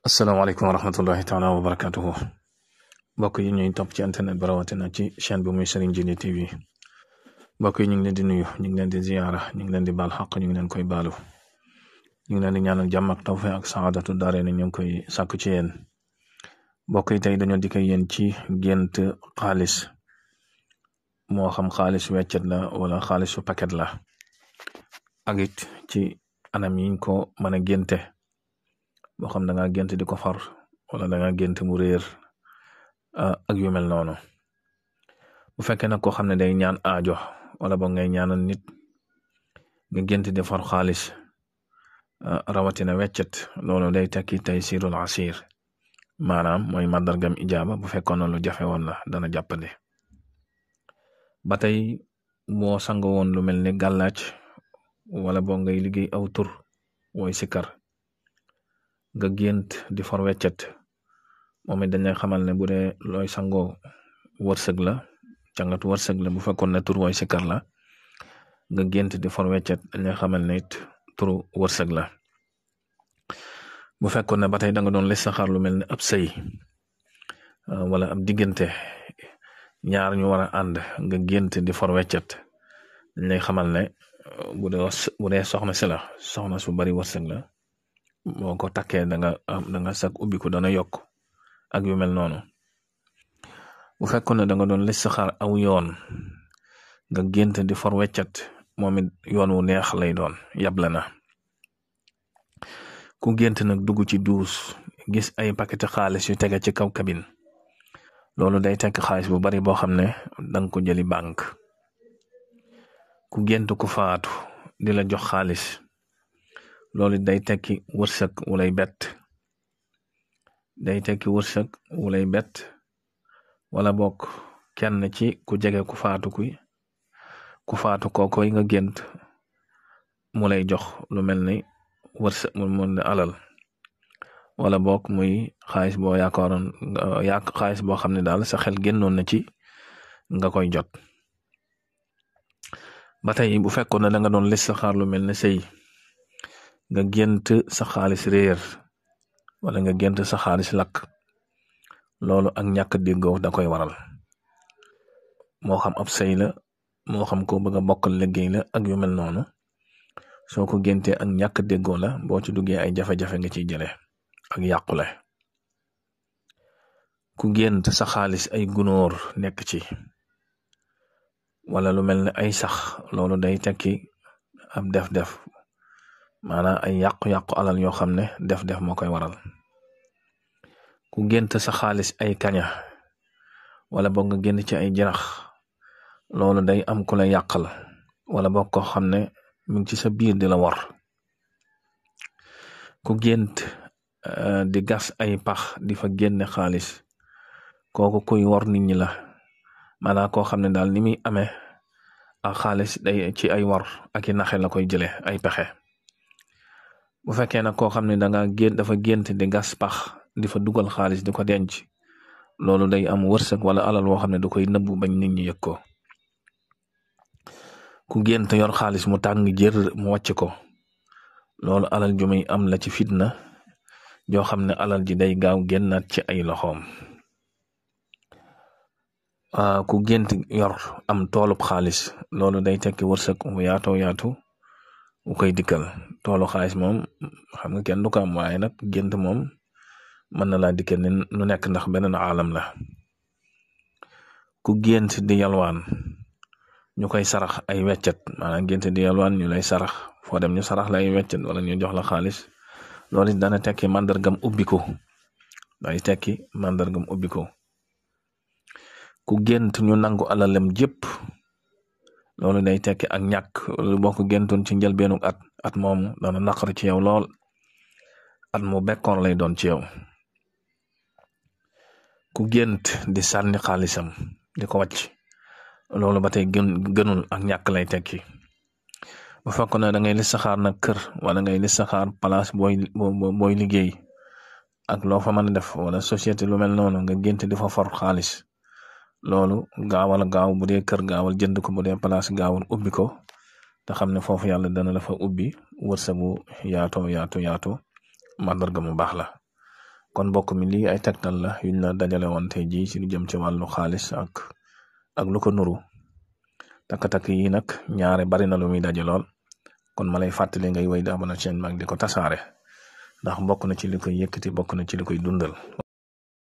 asalaamaaleykum wa rahmatullahi taala wa barakatuhu mbokk yi ñuy topp ci internet bi rawatina ci chaîne bi muy Serigne Djily TV mbokk yi ñu ngi leen di nuyu ñu ngi leen di ziyaara ñu ngi leen di baal xaq ñu ngi leen koy baalu ñu ngi leen di ñaanal jàmm ak tawfeex ak saadatu daare ni ñu ngi koy sàkku ci yéen mbokk yi tey dañoo dikk yéen ci gént xaalis moo xam xaalis weccet la wala xaalisu paquet la ak it ci anam yiñ ko mën a génte boo xam da nga gént di ko far wala da nga gént mu réer ak yu mel noonu bu fekkee nag koo xam ne day ñaan aajo wala boog ngay ñaanal nit nga gént di far xaalis rawatina weccet loolu day tekki taysirul asir maanaam mooy màndargam ijaaba bu fekkoon na lu jafe woon la dana jàppande ba tey boo sango woon lu mel ni gàllaaj wala boog ngay liggéey aw tur wooy sikar nga gént di for weccet moom it dañ lay xamal ne bu dee looy sangoo wërsëg la càngatu wërsëg la bu fekkoon ne tur wooy sikar la nga gént di for weccet dañ lay xamal ne it turu wërsëg la bu fekkoon ne ba tey da nga doon listixaar lu mel ne ab sëy wala ab diggante ñaar ñu war a ànd nga gént di for weccet dañ lay xamal ne bu dee soxna si la soxna su bari wërsëg la boo ko takkee da nga sag ubbiku dana yokk ak yu mel noonu bu fekkoon ne da nga doon listixaar aw yoon nga gént di for weccet moom it yoon wu neex lay doon yable na ku gént nag dugg ci duus gis ay paquet xaalis yu tege ci kaw cabine loolu day tekk xaalis bu bari boo xam ne danga ko jëli banque ku gént ku faatu di la jox xaalis loolu day tekki wërsëg wulay bett wala bokk kenn ci ku jege ku faatu kookoy nga gént mu lay jox lu mel ni wërsëg mu mën alal wala bokk muy xaalis boo yaakaaroon xaalis boo xam ne daal sa xel génnoon na ci nga koy jot ba tey bu fekkoon ne da nga doon listixaar lu mel ne sëy nga gént sa xaalis réer wala nga gént sa xaalis lakk loolu ak ñàkk déggoo da koy waral moo xam ab sëy la moo xam ko bëgg a bokkal liggéey la ak yu mel noonu soo ko géntee ak ñàkk déggoo la boo ci duggee ay jafe-jafe nga ciy jële ak yàqule ku gént sa xaalis ay gunóor nekk ci wala lu mel ne ay sax loolu day tekki ab def-def maanaam ay yàqu-yàqu alal yoo xam ne def-def moo koy waral ku gént sa xaalis ay kaña wala boog nga génn ci ay jinax loolu day am ku la yàqal wala boog ko xam ne mi ngi ci sa biir di la war ku gént di gas ay pax di fa génne xaalis kooku kuy war nit ñi la maanaam koo xam ne daal ni muy amee ak xaalis day ci ay war ak i naxe la koy jële ay pexe bu fekkee nag koo xam ne dafa gént di gas pax di fa dugal xaalis di ko denc loolu day am wërsëg wala alal woo xam ne da koy nëbbu bañ nit ñi yëg ko ku gént yor xaalis mu tàng jër mu wàcc ko loolu alal ju muy am la ci fitna joo xam ne alal ji day gaaw génnaat ci ay loxoom ku gént yor am toolub xaalis loolu day tekki wërsëg mu yaatu bu koy dikkal toolu xaalis moom xam nga kenn du ko am waaye nag gént moom mën na laa dikkal ni nu nekk ndax beneen aalam la ku gént di yalwaan ñu koy sarax ay weccet maanaam gént di yalwaan ñu lay sarax foo dem ñu sarax la ay weccet wala ñu jox la xaalis loolu dana tekki màndargam ubbiku ku gént ñu nangu alalam jépp loolu day tekki ak ñàkk boo ko géntoon ci njëlbeenu at moomu dana naqar ci yow lool at mu bekkoor lay doon ci yow ku gént di sànni xaalisam di ko wàcc loolu ba tey gënul ak ñàkk lay tekki bu fekkoon ne da ngay listixaar nag kër wala ngay listixaar place booy liggéey ak loo fa mën a def wala société lu mel noonu nga gént di fa for xaalis loolu gaawal gaaw bu dee kër gaawal jënd ko bu dee place gaawal ubbi ko te xam ne foofu yàlla dana la fa ubbi wërsëgu yaatu màndarga mu baax la kon mbokk mi lii ay tegtal la yuñ la dajale woon tey jii ci lu jëm ci wàllu xaalis ak lu ko nuru takk-takk yi nag ñaare bari na lu muy daje lool kon ma lay fàttali ngay wéy di abonné chaîne mag di ko tasaare ndax bokk na ci li koy yëkkati bokk na ci li koy dundal